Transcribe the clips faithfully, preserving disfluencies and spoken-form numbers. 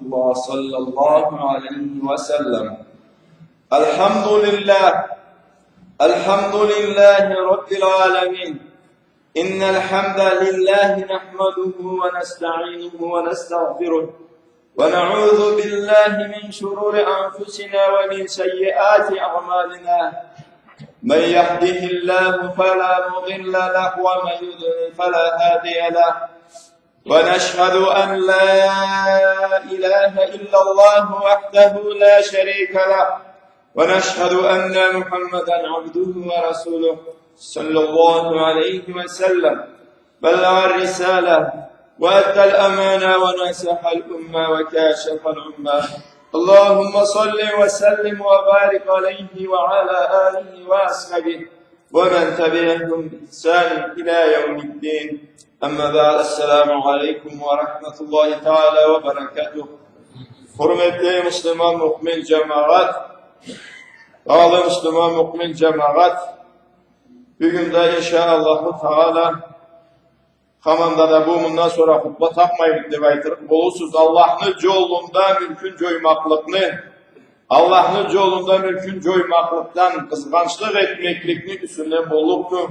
الله صلى الله عليه وسلم. الحمد لله. الحمد لله رب العالمين. إن الحمد لله نحمده ونستعينه ونستغفره، ونعوذ بالله من شرور أنفسنا ومن سيئات أعمالنا. من يهده الله فلا مضل له، ومن يضلل فلا هادي له. ونشهد أن لا إله إلا الله وحده لا شريك له، ونشهد أن محمدا عبده ورسوله، صلى الله عليه وسلم، بلغ الرسالة وأدى الأمانة ونصح الأمة وكاشف الأمة. اللهم صل وسلم وبارك عليه وعلى آله وأصحابه ومن تبعهم بإحسان إلى يوم الدين. أما بعد، السلام عليكم ورحمة الله تعالى وبركاته. Хурметли муслиман муъмин джамагъат, багъалы муслиман муъмин джамагъат, бюгюн да, иншаАллаху Тагъала, хаманда да бу мындан сора хутба тапмайбыз деб айтырыкъ болурсуз. Аллахны джолунда мюлкюн джоймакълыкъны, Аллахны джолунда мюлкюн джоймакълыкъдан къызгъанчлыкъ этмекликни юсюнден боллукъду.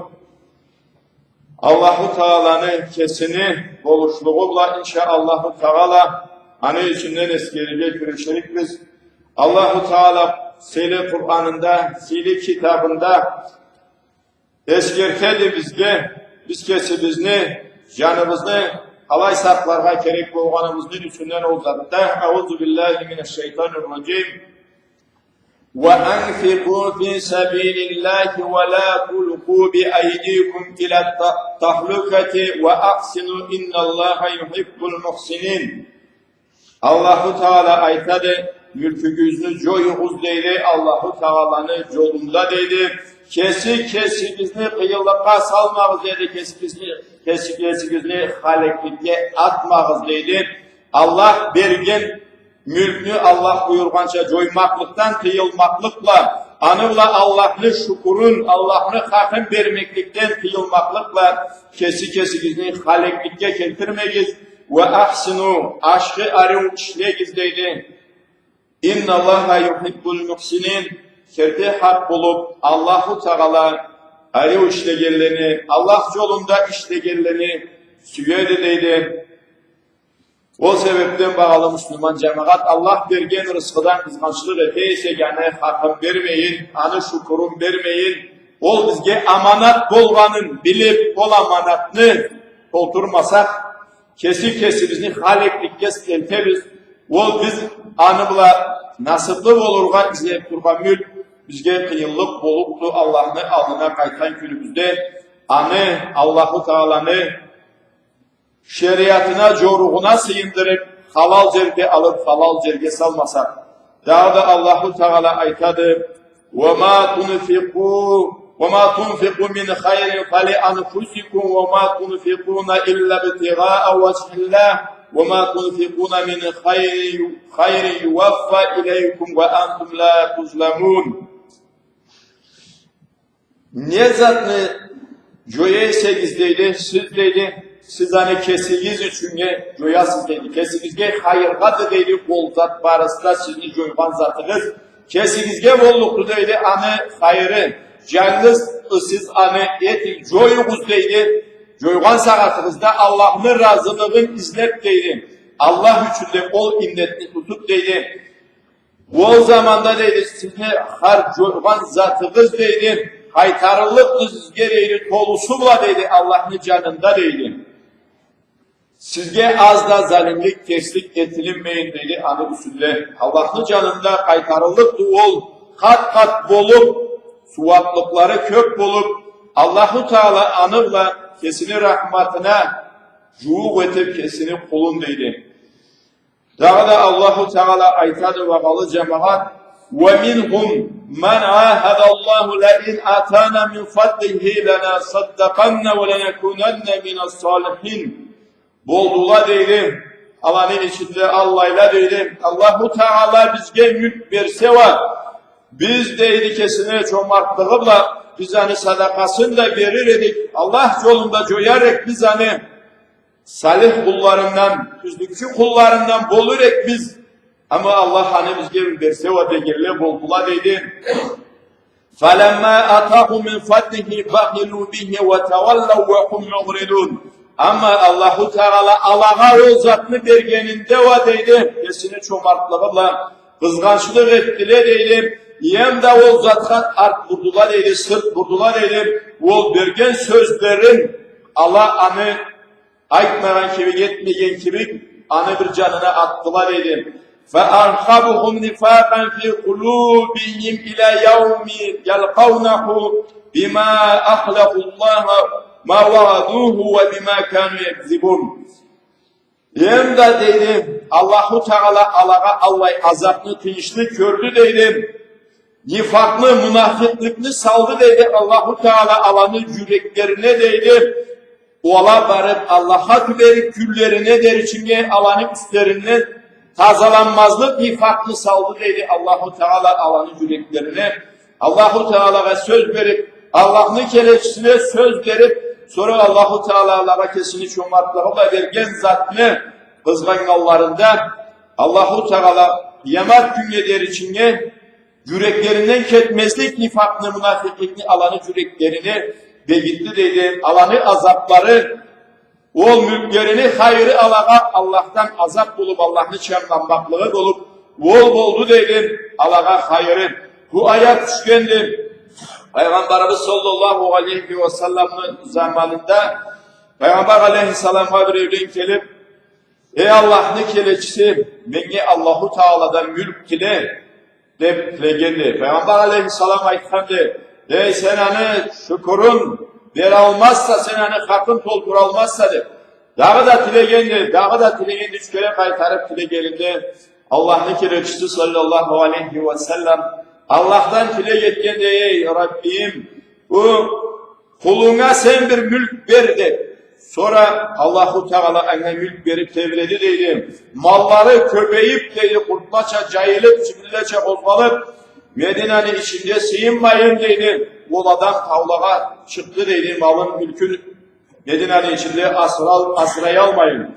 Аллаху Тагъаланы кесини болушлугъу бла, иншаАллаху Тагъала, аны юсюнден эсгерирге кюреширикбиз. Аллаху Тагъала сыйлы Къуранында, сыйлы китабында эсгертеди бизге, биз кесибизни, джаныбызны къалай сакъларгъа керек болгъаныбызны юсюнден ол затда. أعوذ بالله من الشيطان الرجيم. وأنفقوا في سبيل الله ولا تلقوا بأيديكم إلى التهلكة وأحسنوا إن الله يحب المحسنين. Аллаху Тагъала айтады, мюлкюгюзню джоюгъуз, дейди, Аллаху Тагъаланы джолунда, дейди. Кеси кесигизни къыйынлыкъгъа салмагъыз, дейди, кеси кесигизни, кеси кесигизни халекликге атмагъыз, дейди. Аллах берген мюлкню Аллах буюргъанча джоймакълыкъдан тыйылмакълыкъ бла, аны бла Аллахны шукурун, Аллахны хакъын бермекликден тыйылмакълыкъ бла, кеси кесигизни халекликге келтирмегиз. وأحسنوا, ашхы, ариу ишлегиз, дейди. إن الله يحب المحسنين. Керти хакъ болуб, Аллаху Тагъала ариу ишлегенлени, Аллах джолунда ишлегенлени сюеди, дейди. Ол себебден, багъалы муслиман джамагъат, Аллах берген рысхыдан къызгъанчлыкъ эте эсек, аны хакъын бермейин, аны шукурун бермейин, ол бизге аманат болгъанын билиб, ол аманатны толтурмасакъ, кеси кесибизни халекликге элтебиз. Ол биз аны бла насыблы болургъа излеб тургъан мюлк бизге къыйынлыкъ боллукъду Аллахны аллына къайтхан кюнюбюзде. Аны, Аллаху Тагъаланы шериатына, джоругъуна сыйындырыб, халал джерге алыб, халал джерге салмасакъ. Дагъыда Аллаху Тагъала айтады: وما تنفقوا، وما تنفقوا من خير فلأنفسكم وما تنفقون إلا ابتغاء وجه الله وما تنفقون من خير، خير يوف إليكم وأنتم لا تظلمون. Не затны джоя эсегиз, дейди, сиз, дейди, сиз аны кесигиз ючюннге джоясыз, дейди. Кесигизге хайыргъады, дейди, ол зат барысы да сизни джойгъан затыгъыз. Кесигизге боллукъду, дейди, аны хайыры. Джангыз сиз аны этигиз, джоюгъуз, дейди. Джойгъан сагъатыгъызда Аллахны разылыгъын излеб, дейди. Аллах ючюн деб ол иннетни тутуб, дейди. Ол заманда, дейди, сизни хар джойгъан затыгъыз, дейди, къайтарыллыкъды сизге, дейди, толусу бла, дейди, Аллахны джанында, дейди. Сизге аз да залимлик, терслик этилинмейин, дейди, аны юсюнде. Аллахны джанында къайтарыллыкъды ол, къат-къат болуб, сууаблыкълары кёб болуб, Аллаху Тагъала аны бла кесини рахматына джууукъ этиб кесини къулун, дейди. Дагъыда Аллаху Тагъала айтады, багъалы джамагъат: ومنهم من عاهد الله لئن آتانا من فضله لنصدقن ولنكونن من الصالحين. Болдула, дейди, аланы ичинде аллайла, дейди, Аллаху Тагъала бизге мюлк берсе уа, биз, дейди, кесини чомартлыгъы бла биз аны садакъасын да берир эдик, Аллах джолунда джояр эдик биз аны. Салих къулларындан, тюзлюкчю къулларындан болур эдик биз. Амма Аллах аны бизге бир берсе уа дегенле болдула, дейди. فلما آتاهم من فضله بخلوا به وتولوا وهم معرضون. Амма Аллаху Тагъала алагъа ол затны бергенинде уа, дейди, кесини чомартлыгъы бла къызгъанчлыкъ этдиле, дейди. Эм да ол затха арт бурдула, дейди, сырт бурдула, дейди. Ол берген сёзлерин ала аны айтмагъан кибик, этмеген кибик, аны бир джанына атдыла, дейди. فأعقبهم نفاقا في قلوبهم إلى يوم يلقونه بما أخلفوا الله ما وعدوه وبما كانوا يكذبون. Эм да, дейди, Аллаху Тагъала алагъа аллай азапны, тыйыншлы кёрдю, дейди. Нифакъны, мунафикълыкъны салды, дейди, Аллаху Тагъала аланы джюреклерине, дейди. Ала барыб Аллахха тюберик кюнлерине деричиннге аланы юслеринден тазаланмазлыкъ нифакъны салды, дейди, Аллаху Тагъала аланы джюреклерине. Аллаху Тагъалагъа сёз бериб, Аллахны келечисине сёз бериб, сора Аллаху Тагъала алагъа кесини чомартлыгъы бла берген затны къызгъаннганларында, Аллаху Тагъала къыямат кюннге деричиннге джюреклеринден кетмезлик нифакъны, мунафикълыкъны аланы джюреклерине бегитди, дейди. Аланы азаблары, ол мюлклерини хайыры алагъа Аллахдан азаб болуб, Аллахны чамданмакълыгъы болуб, ол болду, дейди, алагъа хайыры. Бу аят тюшгенди Пайгъамбарыбыз саллаллаху алейхи ва салламны заманында. Пайгъамбар алейхиссаламгъа биреулен келиб: «Эй Аллахны келечиси, меннге Аллаху Тагъаладан мюлк тиле», — деб тилегенди. Пайгъамбар алейхиссалам айтханды: «Эй, сен аны шукурун бералмазса, сен аны хакъын толтуралмазса», — деб. Дагъыда тилегенди, дагъыда тилегенди, юч кере къайтарыб тилегенинде, Аллахны келечиси саллаллаху алейхи ва саллам Аллахдан тилек этгенди: «Эй Раббийим, бу къулунга сен бир мюлк бер», — деб. Сора Аллаху Тагъала анга мюлк бериб тебреди, дейди. Маллары кёбейиб, дейди, къуртлача джайылыб, джибинлеча къозгъалыб, Мединаны ичинде сыйынмайын, дейди, ол адам таулагъа чыкъды, дейди, малын, мюлкюн Мединаны ичинде асырал-, асыраялмайын.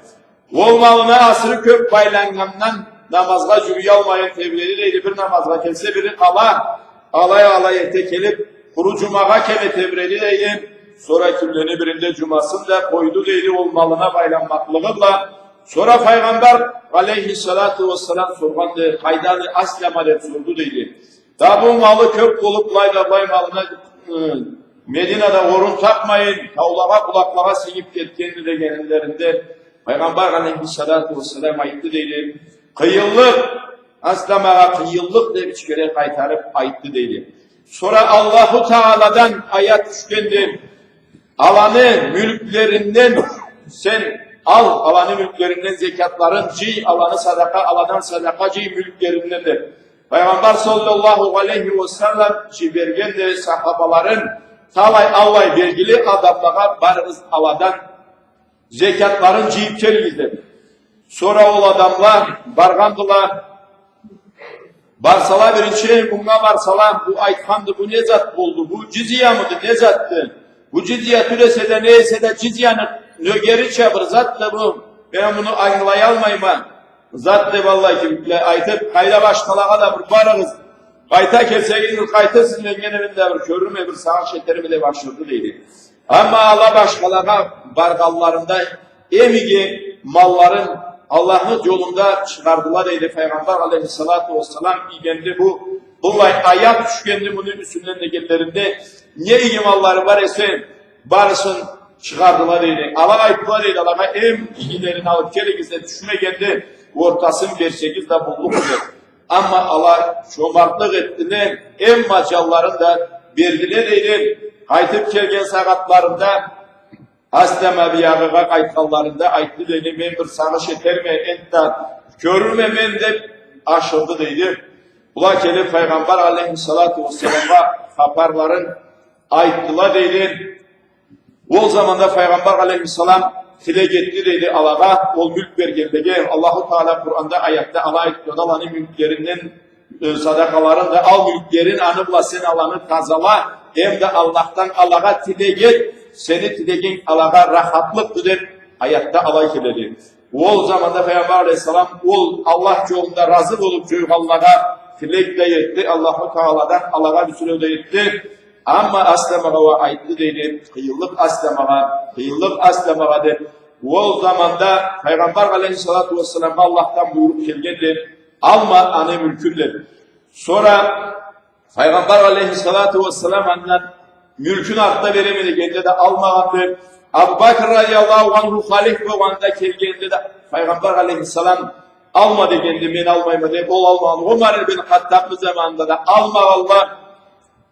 Ол малына асыры кёб байланнгандан намазгъа джюрюялмайын тебреди, дейди. Бир намазгъа келсе, бири къала, алай-алай эте келиб, къуру джумагъа кеме тебреди, дейди. Сора кюнлени биринде джумасын да къойду, дейди, ол малына байланмакълыгъы бла. Сора Пайгъамбар алейхиссалату вассалам соргъанды: «Къайдады Аслама?» — деб сорду, дейди. Да бу малы кёб болуб, былай да былай малына, э, Мединада орун тапмайын, таулагъа, къулакълагъа сингиб кетгенди, дегенлеринде, Пайгъамбар алейхиссалату вассалам айтды, дейди: «Къыйынлыкъ, Асламагъа къыйынлыкъ», — деб юч кере къайтарыб айтды, дейди. Сора Аллаху Тагъаладан аят тюшгенди: «Аланы мюлклеринден сен ал, аланы мюлклеринден зекятларын джый, аланы садакъа, аладан садакъа джый мюлклеринден», — деб. Пайгъамбар саллаллаху алейхи ва саллам джибергенди сахабаларын: «Талай аллай белгили адамлагъа барыгъыз, аладан зекятларын джыйыб келигиз», — деб. Сора ол адамла баргъандыла. Барсала, биринчи мунга барсала, бу айтханды: «Бу не зат болду? Бу джизиямыды, не затды? Бу джизия тюл эсе да, не эсе да, джизияны нёгерича бир затды бу. Мен муну ангылаялмайма, зат», — деб, аллай кибикле айтыб, «Къайда, башхалагъа да бир барыгъыз. Къайта келсегиз, къайтырсыз, мен гене, мен да бир кёрюрме, бир сагъыш этерме», — деб ашырды, дейди. Амма ала башхалагъа баргъанларында эм иги малларын Аллахны джолунда чыгъардыла, дейди. Пайгъамбар алейхиссалату вассалам ийгенди бу, былай аят тюшгенди муну юсюнден дегенлеринде, не иги маллары бар эсе, барысын чыгъардыла, дейди. Ала айтдыла, дейди, алагъа: «Эм игилерин алыб келигиз», — деб, тюшмегенди, ортасын берсегиз да боллукъду, деб. Амма ала чомартлыкъ этдиле, эм маджалларын да бердиле, дейди. Къайтыб келген сагъатларында Аслама биягъыгъа къайтханларында айтды, дейди: «Мен бир сагъыш этерме, энтда кёрюрме мен», — деб ашырды, дейди. Была келиб Пайгъамбар алейхиссалату вассаламгъа хапарларын айтдыла, дейди. Ол заманда Пайгъамбар алейхиссалам тилек этди, дейди, алагъа, ол мюлк бергенлеге. Аллаху Тагъала Къуранда аятда алай айтды: «Аланы мюлклеринден, э, садакъаларын да ал, мюлклерин, аны бла сен аланы тазала, эм да Аллахдан алагъа тилек эт, сени тилегинг алагъа рахатлыкъды», — деб аятда алай келеди. Ол заманда Файгъамбар алейхиссалам ол Аллах джолунда разы болуб джойгъанлагъа тилек да этди, Аллаху Тагъаладан алагъа бюсюреу да этди. Амма Асламагъа уа айтды, дейди, къыйынлыкъ Асламагъа, къыйынлыкъ Асламагъа, деб. Ол заманда Файгъамбар алейхиссалату уассаламгъа Аллахдан буйрукъ келгенди, алма аны мюлкюн, деб. Сора Файгъамбар алейхиссалату уассалам андан мюлкюн артда береме дегенде да алмагъанды. Абу Бакр радияллаху анху халиф болгъанда келгенде да Файгъамбар алейхиссалам алма дегенде, мен алмайма деб, ол алмагъан. Умар ибн Хаттабны заманында да алмагъанла.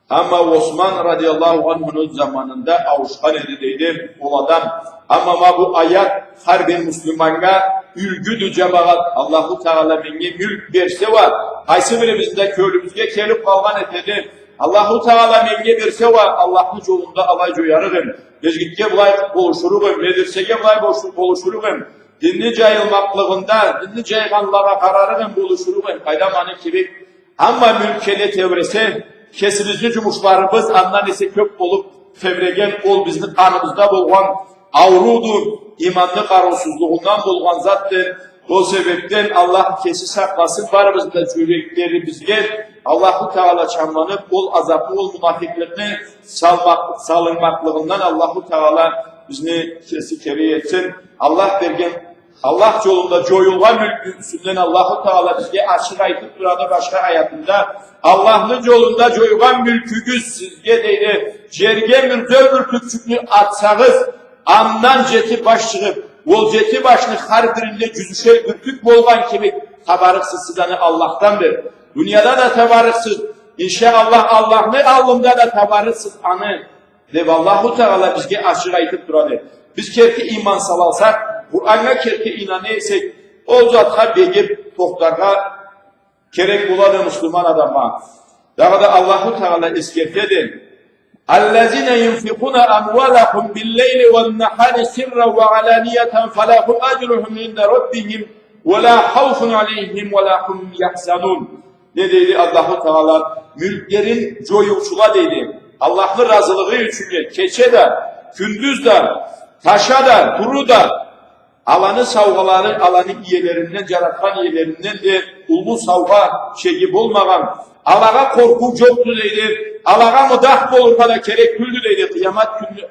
Амма Осман радияллаху анхуну заманында ауушхан эди, дейди, ол адам. Амма ма бу аят хар бир муслиманнга юлгюдю, джамагъат. Аллаху Тагъала меннге мюлк берсе уа, къайсы бирибизни да кёлюбюзге келиб къалгъан этеди. Аллаху Тагъала меннге берсе уа, Аллахны джолунда алай джоярыкъ эм, межгитге былай болушурукъ эм, медресеге былай болушу-, болушурукъ эм, динни джайылмакълыгъында, динни джайгъанлагъа къарарыкъ эм, болушурукъ эм, къайдам, аны кибик. Амма мюлк келе тебресе, кесибизни джумушларыбыз андан эсе кёб болуб тебреген, ол бизни къаныбызда болгъан ауруду, иманны къарыусузлугъундан болгъан затды. Ол себебден Аллах кеси сакъласын барыбызны да джюреклерибизге. Аллаху Тагъала чамланыб, ол азабны, ол мунафикъликни салмакъ-, салынмакълыгъындан Аллаху Тагъала бизни кеси кери этсин. Аллах берген Аллах джолунда джоюлгъан мюлкню юсюнден Аллаху Тагъала бизге ачыкъ айтыб турады башха аятында. Аллахны джолунда джойгъан мюлкюгюз сизге, дейди, джерге мюрзеу бюртюкчюкню атсагъыз, андан джети баш чыгъыб, ол джети башны хар биринде джюзюшер бюртюк болгъан кибик табарыкъсыз сиз аны Аллахдан бир. Дунияда да табарыкъсыз, иншаАллах, Аллахны аллында да табарыкъсыз аны. Деб Аллаху Тагъала бизге ачыкъ айтыб турады. Биз керти иман салалсакъ, Къураннга керти ийнана эсек, ол затха бегиб тохтаргъа керек болады муслиман адамгъа. Дагъыда Аллаху Тагъала эсгертеди: الذين ينفقون أموالهم بالليل والنهار سرا وعلانية فلهم أجرهم عند ربهم ولا خوف عليهم ولا هم يحزنون. Не дейди Аллаху Тагъала? Мюлклерин джоюучула, дейди, Аллахны разылыгъы ючюн, кече да, кюндюз да, таша да, туру да, аланы саугъалары, аланы иелеринден, джаратхан иелеринден да уллу саугъа шеги болмагъан, алагъа къоркъуу джокъду, дейди, алагъа мыдах болургъа да керек тюлдю, дейди, къыямат кюнню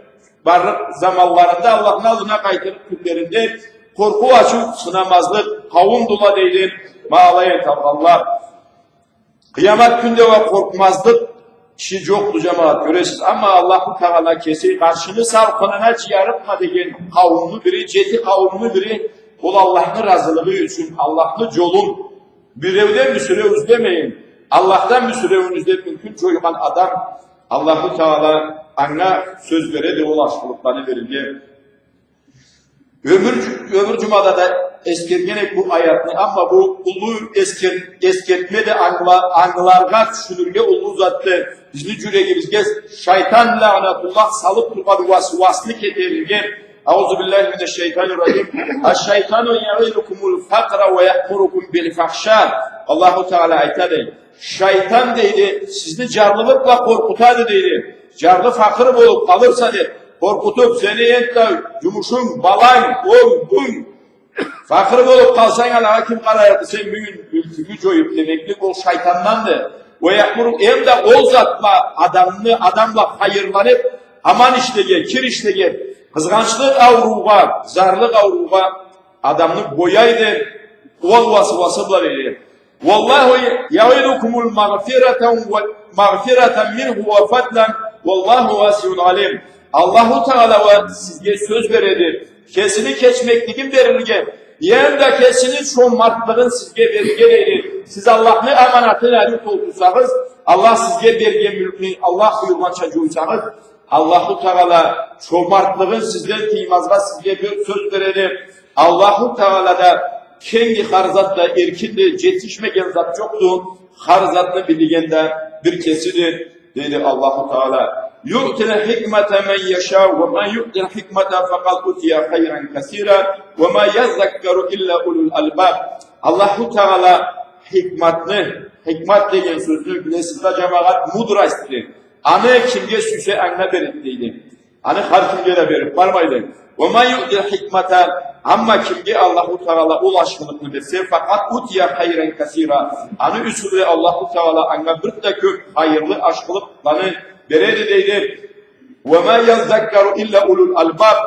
барлыкъ заманларында, Аллахны аллына къайтырыкъ кюнлеринде къоркъуу, ачыу сынамазлыкъ къауумдула, дейди, ма алай эталгъанла. Къыямат кюнде уа къоркъмазлыкъ киши джокъду, джамагъат, кёресиз. Амма Аллаху Тагъала кеси къаршыны салкъынына джыярыкъма деген къауумну бири, джети къауумну бири, ол Аллахны разылыгъы ючюн, Аллахны джолун, биреуден бюсюреу излемейин, Аллахдан бюсюреуюн излеб мюлкюн джойгъан адам, Аллаху Тагъала анга сёз береди ол ашхылыкъланы берирге. Ёбюр, ёбюр джумада да эсгерген эдик бу аятны, амма бу уллу эсгер-, эсгертмеди, ангыла-, ангыларгъа, тюшюнюрге уллу затды. Бизни джюрегибизге шайтан лагънатуллах салыб тургъан уасуасны кетерирге. أعوذ بالله من الشيطان الرجيم. الشيطان يعدكم الفقر ويأمركم بالفحشاء. Аллаху Тагъала айтады: Шайтан, дейди, сизни джарлылыкъ бла къоркъутады, дейди. Джарлы факъыр болуб къалырса, деб, къоркъутуб, сени энтда джумушунг, баланг, онг, бунг, факъыр болуб къалсанг, алагъа ким къарарыкъды, сен бюгюн мюлкюнгю джоюб, демеклик, ол шайтанданды. ويأمر, эмда ол зат бла адамны, адам бла хайырланыб, аман ишлеге, кир ишлеге, къызгъанчлыкъ ауруугъа, зарлыкъ ауруугъа адамны бояйды, ол уасуасы бла, дейди. والله يعدكم المغفرة و، مغفرة منه وفضلا والله واسع عليم. Аллаху Тагъала уа сизге сёз береди, кесини кечмеклигин берирге, эмда кесини чомартлыгъын сизге берирге, дейди. Сиз Аллахны аманатын ариу толтурсагъыз, Аллах сизге берген мюлкню Аллах буюргъанча джойсагъыз, Аллаху Тагъала чомартлыгъын сизден тыймазгъа сизге бир сёз береди. Аллаху Тагъала да кенгди, хар зат да эркинди, джетишмеген зат джокъду, хар затны билген да бир кесиди, дейди Аллаху Тагъала. يؤتي الحكمة من يشاء ومن يؤت الحكمة فقد أوتي خيرا كثيرا وما يذكر إلا أولو الألباب. Аллаху Тагъала хикматны, хикмат деген сёзню билесиз да, джамагъат, мудростьды. Аны кимге сюйсе, анга береди, дейди. Аны хар кимге да бериб бармайды. ومن يؤت الحكمة, Амма кимге Аллаху Тагъала ол ашхылыкъны берсе, «فقد أوتي خيرا كثيرا», аны юсю бла Аллаху Тагъала анга бир да кёп хайырлы ашхылыкъланы береди, дейди. «وما يذكر إلا أولو الألباب».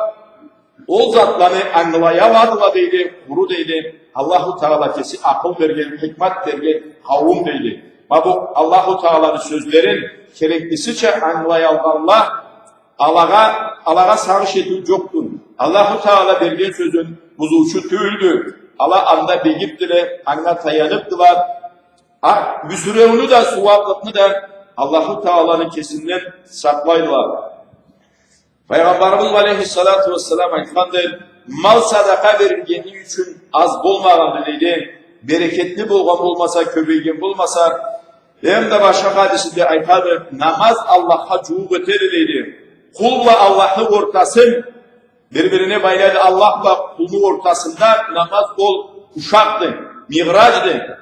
Ол затланы ангылаяладыла, дейди, къуру, дейди, Аллаху Тагъала кеси акъыл берген, хикмат берген къауум, дейди. Ма бу Аллаху Тагъаланы сёзлерин кереклисича ангылаялгъанла, алагъа, алагъа сагъыш этиу джокъду. Аллаху Тагъала берген сёзюн бузуучу тюйюлдю. Ала анда бегибдиле, анга таяныбдыла. А, бюсюреуню да, сууаблыкъны да Аллаху Тагъаланы кесинден сакълайдыла. Пайгъамбарыбыз алейхиссалату уассалам айтханды, мал садакъа берилгени ючюн аз болмагъанды, дейди. Берекетли болгъан болмаса, кёбейген болмаса, эм да башха хадисинде айтады, намаз Аллахха джууукъ этеди, дейди. Къул бла Аллахны ортасын бир-бирине байлайды. Аллах бла къулну ортасында намаз ол ушакъды, мигъраджды.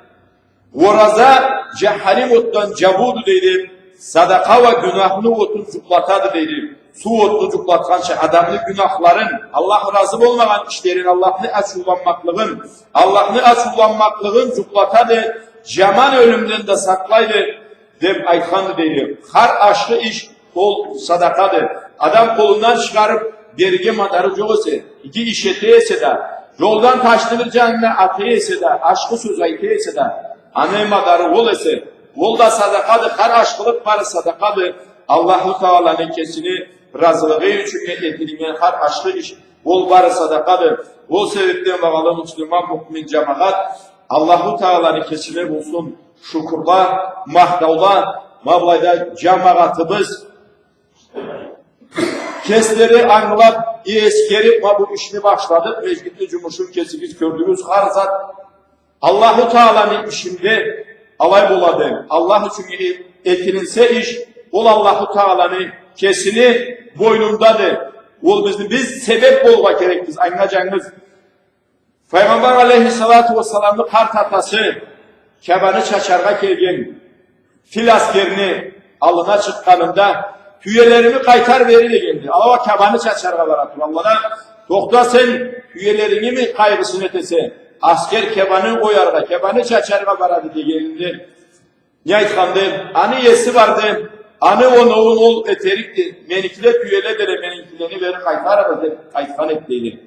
Ораза джаханим отдан джабыуду, дейди. Садакъа уа гюнахны отун джукълатады, дейди. Суу отну джукълатханча адамны гюнахларын, Аллах разы болмагъан ишлерин, Аллахны ачыуланмакълыгъын, Аллахны ачыуланмакълыгъын джукълатады. Джаман ёлюмден да сакълайды, деб айтханды, дейди. Хар ашхы иш ол садакъады. Адам къолундан чыгъарыб берирге мадары джокъ эсе, иги иш эте эсе да, джолдан ташны бир джанына ата эсе да, ашхы сёз айта эсе да, аны мадары ол эсе, ол да садакъады, хар ашхылыкъ бары садакъады. Аллаху Тагъаланы кесини разылыгъы ючюн этилиннген хар ашхы иш, ол бары садакъады. Ол себебден, багъалы муслиман, муъмин джамагъат, Аллаху Тагъаланы кесине болсун шукурла, махтаула, ма былайда джамагъатыбыз кеслери ангылаб, эскериб, ма бу ишни башладыкъ, межгитни джумушун кесигиз кёрдюгюз, хар зат Аллаху Тагъаланы ишинде алай болады. Аллах ючюн э-, этилинсе иш, ол Аллаху Тагъаланы кесини бойнундады. Ол бизни, биз себеб болургъа керекбиз, анга джангыз. Файгъамбар алейхиссалату уассаламны къарт атасы Кябаны чачаргъа келген фил аскерни аллына чыкъгъанында, тюелерими къайтар бери дегенди. Ала уа Кябаны чачаргъа бара туралла да, тохта сен, тюелерингими къайгъысын этесе, аскер Кябаны ояргъа, Кябаны чачаргъа барады дегенинде, не айтханды? Аны иеси барды, аны оноуун ол этерикди, меникиле тюеледиле, меникилени бери къайтарыгъыз, деб айтхан эди, дейди.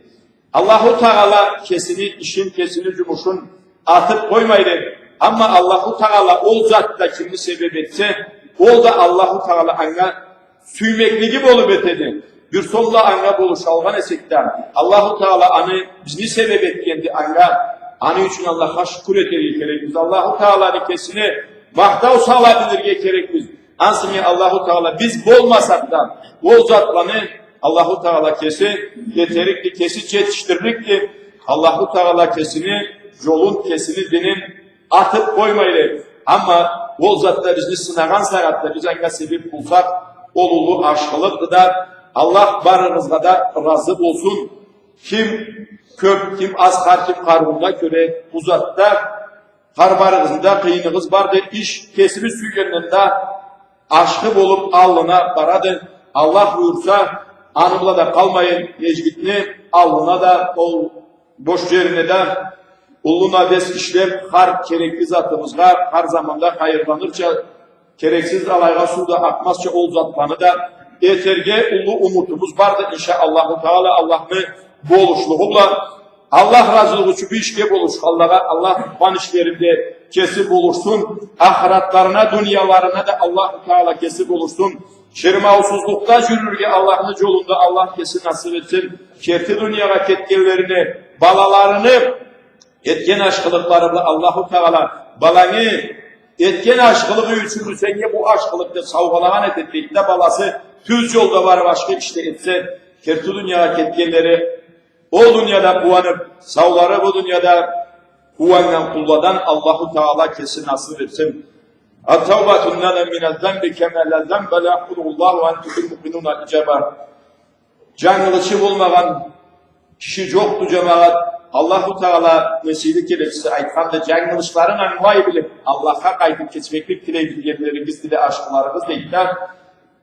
Аллаху Тагъала кесини ишин, кесини джумушун атыб къоймайды. Амма Аллаху Тагъала ол затда кимни себеб этсе, ол да Аллаху Тагъала анга сюймеклиги болуб этеди. Бир сом бла анга болушалгъан эсек да, Аллаху Тагъала аны бизни себеб этгенди анга. Аны ючюн Аллахха шукур этерге керекбиз. Аллаху Тагъаланы кесине махтау сала билирге керекбиз. Ансы Аллаху Тагъала, биз болмасакъ да, ол затланы Аллаху Тагъала кеси этерикди, кеси джетишдирликди. Аллаху Тагъала кесини джолун, кесини динин атыб къоймайды. Амма ол затда бизни сынагъан сагъатда биз анга себеб болсакъ, ол уллу ашхылыкъды да, Аллах барыгъызгъа да разы болсун. Ким кёб, ким аз, хар ким къарыуундан кёре бу затда хар барыгъызны да къыйыныгъыз барды, иш кесибиз сюйгенден да ашхы болуб аллына барады. Аллах буюрса, аны бла да къалмайын, межгитни аллына да, ол бош джерине да уллу навес ишлеб, хар керекли затыбызгъа хар заманда хайырланырча, керексиз алайгъа суу да акъмазча, ол затланы да этерге уллу умутубуз барды, иншаАллаху Тагъала, Аллахны болушлугъу бла. Аллах разылыгъы ючюн бу ишге болушханлагъа Аллах тутхан ишлеринде кеси болушсун, ахыратларына, дунияларына да Аллаху Тагъала кеси болушсун. Чырмаусузлукъда джюрюрге Аллахны джолунда Аллах кеси насыб этсин. Керти дуниягъа кетгенлерине, балаларыны этген ашхылыкълары бла Аллаху Тагъала, баланы этген ашхылыгъы ючюндю сеннге бу ашхылыкъ деб саугъалагъан этеди да, баласы тюз джолда барыб ашхы ишни этсе, керти дуниягъа кетгенлери ол дунияда къууаныб, саулары бу дунияда къууаннган къулладан Аллаху Тагъала кеси насыб этсин. التوبة الندم من الذنب كما لا ذنب له، قل هو الله وأنتم موقنون الإجابة. Джангылычы болмагъан киши джокъду, джамагъат. Аллаху Тагъала, Мессийни келечиси айтханды, джангылычларын ангылай билиб, Аллахха къайтыб кечмеклик тилей билгенлеригиз, тиле ашхыларыгъыз, дейди да.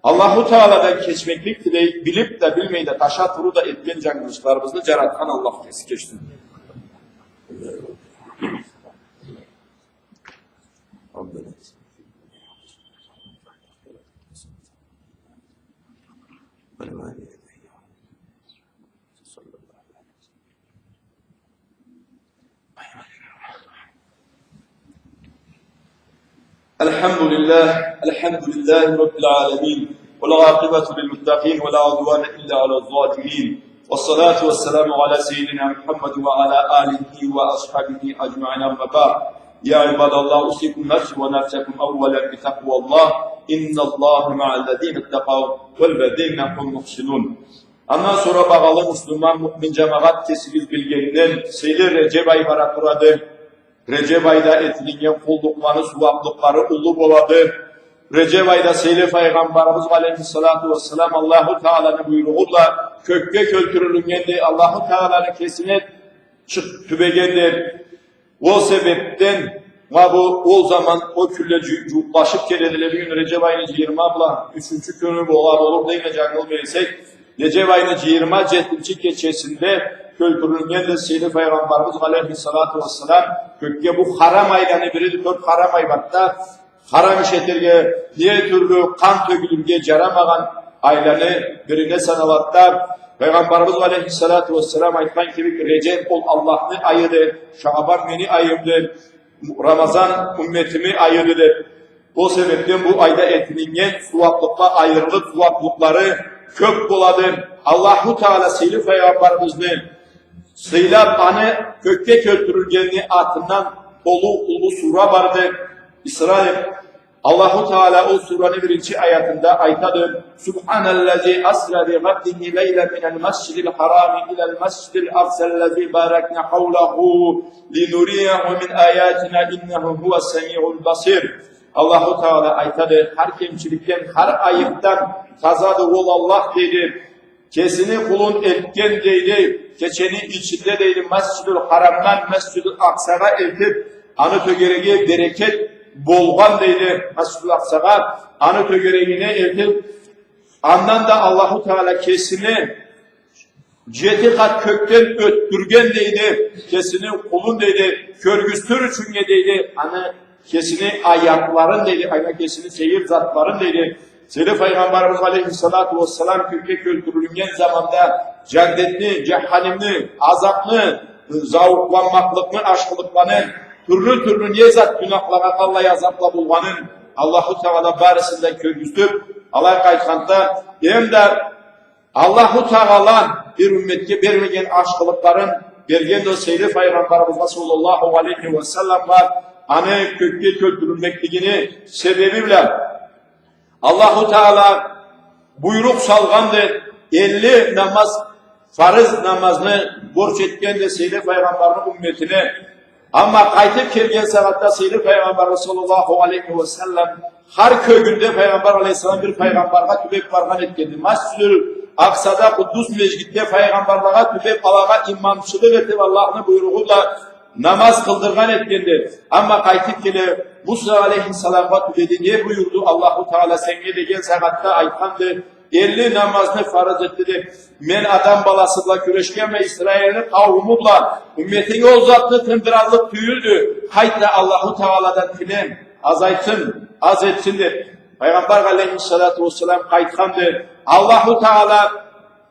Аллаху Тааладан кечмеклик тилей, билип да, билмей да, таша туру да этген джангылышларыбызны джаратхан Аллах кеси кечсин. الحمد لله، الحمد لله رب العالمين، والعاقبة للمتقين، ولا عدوان إلا على الظالمين، والصلاة والسلام على سيدنا محمد وعلى آله وأصحابه أجمعين، أما بعد. يا عباد الله، أوصيكم نفسي ونفسكم أولا بتقوى الله، إن الله مع الذين اتقوا والذين هم محسنون. Андан сора, багъалы муслиман, муъмин джамагъат, кесигиз билгенден, сыйлы Реджеб ай бара турады. Реджеб айда этилинген къуллукъланы сууаблыкълары уллу болады. Реджеб айда сыйлы Файгъамбарыбыз алейхиссалату уассалам Аллаху Тааланы буйругъу бла кёкге кёлтюрюлюннгенди, Аллаху Тааланы кесине чыкъ-, тюбегенди. Ол себебден, ма бу, ол заман, ол кюнле джу-, джууукълашыб келедиле. Бюгюн Реджеб айны джыйырма бла ючюнчю кюню бола болур, дейме, джангылмай эсек. Реджеб айны джыйырма джетинчи кечесинде кёлтюрюлюннгенди сыйлы Файгъамбарыбыз алейхиссалату уассалам кёкге. Бу харам айланы бириди, тёрт харам ай барды да. Харам иш этерге, не тюрлю къан тёгюлюрге джарамагъан айланы бирине саналады да. Файгъамбарыбыз алейхиссалату уассалам айтхан кибик, Реджеб ол Аллахны айыды, Шаъбан мени айымды, Рамазан умметими айыды деб. Ол себебден бу айда этилиннген сууаблыкъла айырылыб, сууаблыкълары кёб болады. Аллаху Таала сыйлы Файгъамбарыбызны сыйлаб, аны кёкге кёлтюрюлгенини атындан толу уллу сура барды. Исра деб. Аллаху Таала ол сураны биринчи аятында айтады: سبحان الذي أسرى بعبده ليلا من المسجد الحرام إلى المسجد الأقصى الذي باركنا حوله لنريه من آياتنا إنه هو السميع البصير. Аллаху Таала айтады: хар кемчиликден, хар айыбдан тазады ол Аллах, дейди. Кесини къулун элтген, дейди, кечени ичинде, дейди, Масджидул Харамдан Масджидул Акъсагъа элтиб, аны тёгереги берекет болгъан, дейди, Масджидул Акъсагъа, аны тёгерегине элтиб, андан да Аллаху Таала кесини джети къат кёкден ётдюрген, дейди, кесини къулун, дейди, кёргюзтюр ючюннге, дейди, аны кесини аятларын, дейди, ана кесини сейир затларын, дейди. Сыйлы Файгъамбарыбыз алейхиссалату уассалам кёкге кёлтюрюлюннген заманда джандетни, джаханимни, азабны, зауукъланмакълыкъны, ашхылыкъланы, тюрлю-тюрлю не зат гюнахлагъа къаллай азабла болгъанын Аллаху Таала барысын да кёргюзтюб, алай къайтханда, эм да Аллаху Таала бир умметге бермеген ашхылыкъларын бергенди ол сыйлы Файгъамбарыбызгъа саллаллаху алейхи уа салламгъа, аны кёкге кёлтюрюлмеклигини себеби бла. Аллаху Таала буйрукъ салгъанды, элли намаз, фарыз намазны борч этгенди сыйлы Файгъамбарны умметине. Амма къайтыб келген сагъатда сыйлы Файгъамбарыбыз саллаллаху алейхи уа саллам хар кёгюнде Файгъамбар алейхиссалам бир файгъамбаргъа тюбеб баргъан этгенди. Масджидул Акъсада, Къуддус межгитде файгъамбарлагъа тюбеб, алагъа имамчылыкъ этиб, Аллахны буйругъу бла намаз къылдыргъан этгенди. Амма къайтыб келе, Муса алейхиссаламгъа тюбеди, не буюрду Аллаху Таала сеннге деген сагъатда айтханды, элли намазны фарыз этди деб. Мен адам баласы бла кюрешгенме, Исраилни къаууму бла, умметинг ол затны тындыраллыкъ тюйюлдю. Къайт да Аллаху Тааладан тиле, азайтсын, аз этсин деб. Файгъамбар алейхиссалату уассалам къайтханды. Аллаху Таала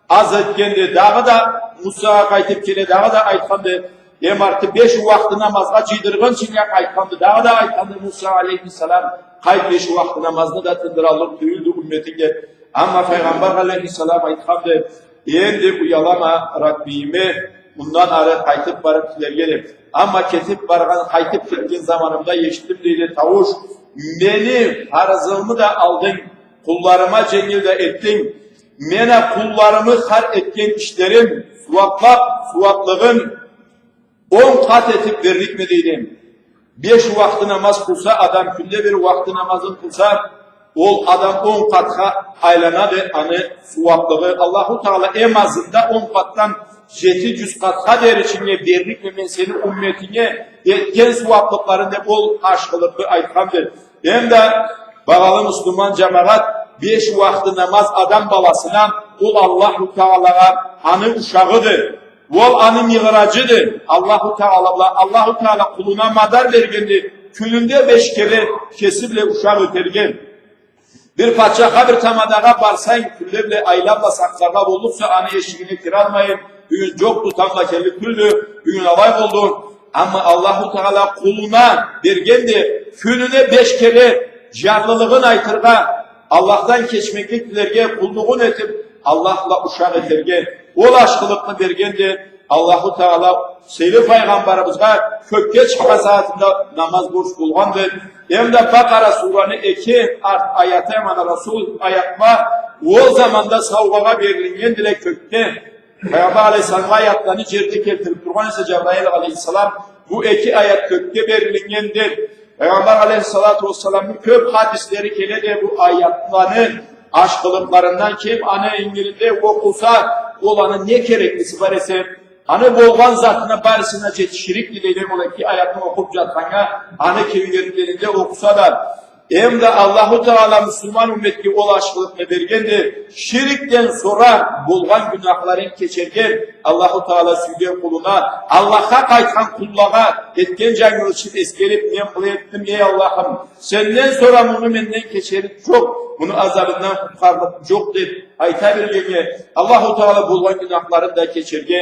аз этгенди. Дагъыда Мусагъа къайтыб келе, дагъыда айтханды. Эм арты беш уахты намазгъа джыйдыргъынчынга къайтханды. Дагъыда айтханды Муса алейхиссалам, къайт, беш уахты намазны да тындыраллыкъ тюйюлдю умметинг деб. Амма Файгъамбар алейхиссалам айтханды, энди уялама Раббийиме, мындан ары къайтыб барыб тилерге деб. Амма кетиб баргъан, къайтыб кетген заманымда эшитдим, дейди, таууш: мени фарызымы да алдынг, къулларыма дженгил да этдинг. Мен а къулларымы хар этген ишлерин сууаблаб, сууаблыгъын он къат этиб берликме, дейди. Беш уахты намаз къылса адам, кюнде бир уахты намазын къылса, ол адам он къатха айланады аны сууаблыгъы. Аллаху Таала эм азында он къатдан джети джюз къатха дери ичинде берликме мен сени умметинге этген сууаблыкъларын деб ол ашхылыкъны айтханды. Эм да, багъалы муслиман джамагъат, Беш уахты намаз адам баласына, ол Аллаху Тагъалагъа аны ушагъыды. Ол аны мигъраджыды. Аллаху Тагъала бла, Аллаху Тагъала къулуна мадар бергенди. Кюнюнде беш кере кеси бла ушакъ этерге. Бир патчахха, бир тамадагъа барсанг, кюнле бла, айла бла сакъларгъа боллукъса, аны эшигине киралмайын, бюгюн джокъду, тамбла келлик тюлдю, бюгюн алай болду. Амма Аллаху Тагъала къулуна бергенди, кюнюне беш кере джарлылыгъын айтыргъа, Аллахдан кечмеклик тилерге, къуллугъун этиб, Аллах бла ушакъ этерге. Ол ашхылыкъны бергенди. Аллаху Тагъала сыйлы файгъамбарыбызгъа кёкге чыкъгъан сагъатында намаз борч болгъанды. Эм да Бакъара сураны эки арт аяты, мана, Расул аятла ол заманда саугъагъа берилингендиле кёкде. Файгъамбар алейхиссаламгъа аятланы джерде келтириб тургъан эсе Джабраил алейхиссалам, бу эки аят кёкде берилингенди. Файгъамбар алейхиссалату уассаламны кёб хадислери келеди бу аятланы ашхылыкъларындан. Ким аны ингиринде окъуса, ол аны не кереклиси бар эсе, аны болгъан затына барысына джетиширикди, дейди. Ол эки аятны окъуб джатханнга, аны кимлеринде окъуса да, эм да Аллаху Тагъала муслиман умметге ол ашхылыкъны бергенди. Ширкден сора болгъан гюнахларын кечерге Аллаху Тагъала сюйген къулуна, Аллахха къайтхан къуллагъа этген джангылычын эсгериб, мен былай этдим, эй Аллахым, сенден сора муну менден кечерик джокъ, муну азабындан къутхарлыкъ джокъ, деб айта бергеннге, Аллаху Тагъала болгъан гюнахларын да кечерге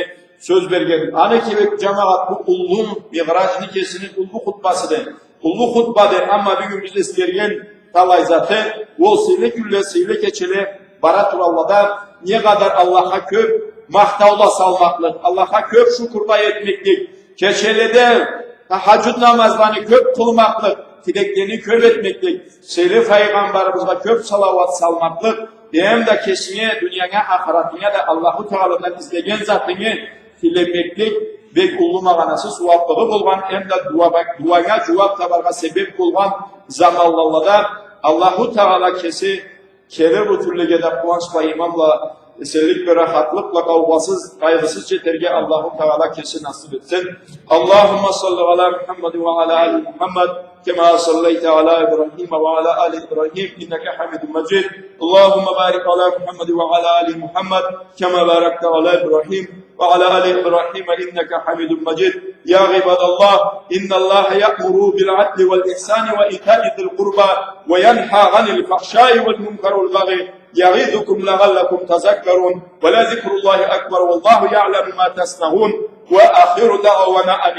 сёз берген. Аны кибик, джамагъат, бу уллу Мигъраджны кесини уллу хутбасыды. Уллу хутбады, амма бюгюн биз эсгерген талай заты, ол сыйлы кюнле, сыйлы кечеле бара туралла да, не къадар Аллахха кёб махтаула салмакълыкъ, Аллахха кёб шукурла этмеклик, кечеледе тахаджуд намазланы кёб къылмакълыкъ, тилеклени кёб этмеклик, сыйлы файгъамбарыбызгъа кёб салауат салмакълыкъ, эм да кесинге, дуниянга, ахыратынга да Аллаху Тагъаладан излеген затынгы тилемеклик бек уллу магъанасы, сууаблыгъы болгъан, эм да дуа-, дуанга джууаб табаргъа себеб болгъан заманлада Аллаху Тагъала кеси келир бу тюрлеге да къууанч бла, иман бла, эсенлик бла, рахатлыкъ бла, къаугъасыз, къайгъысыз джетерге Аллаху Тагъала кеси насыб этсин. اللهم صل على محمد وعلى آل محمد كما صليت على إبراهيم وعلى آل إبراهيم إنك حميد مجيد. اللهم بارك على محمد وعلى آل محمد كما باركت على إبراهيم وعلى آل إبراهيم إنك حميد مجيد. يا عباد الله، إن الله يأمر بالعدل والإحسان وإيتاء ذي القربى وينهى عن الفحشاء والمنكر والبغي يعظكم لعلكم تذكرون. ولذكر الله أكبر والله يعلم ما تصنعون. وآخر دعوانا أن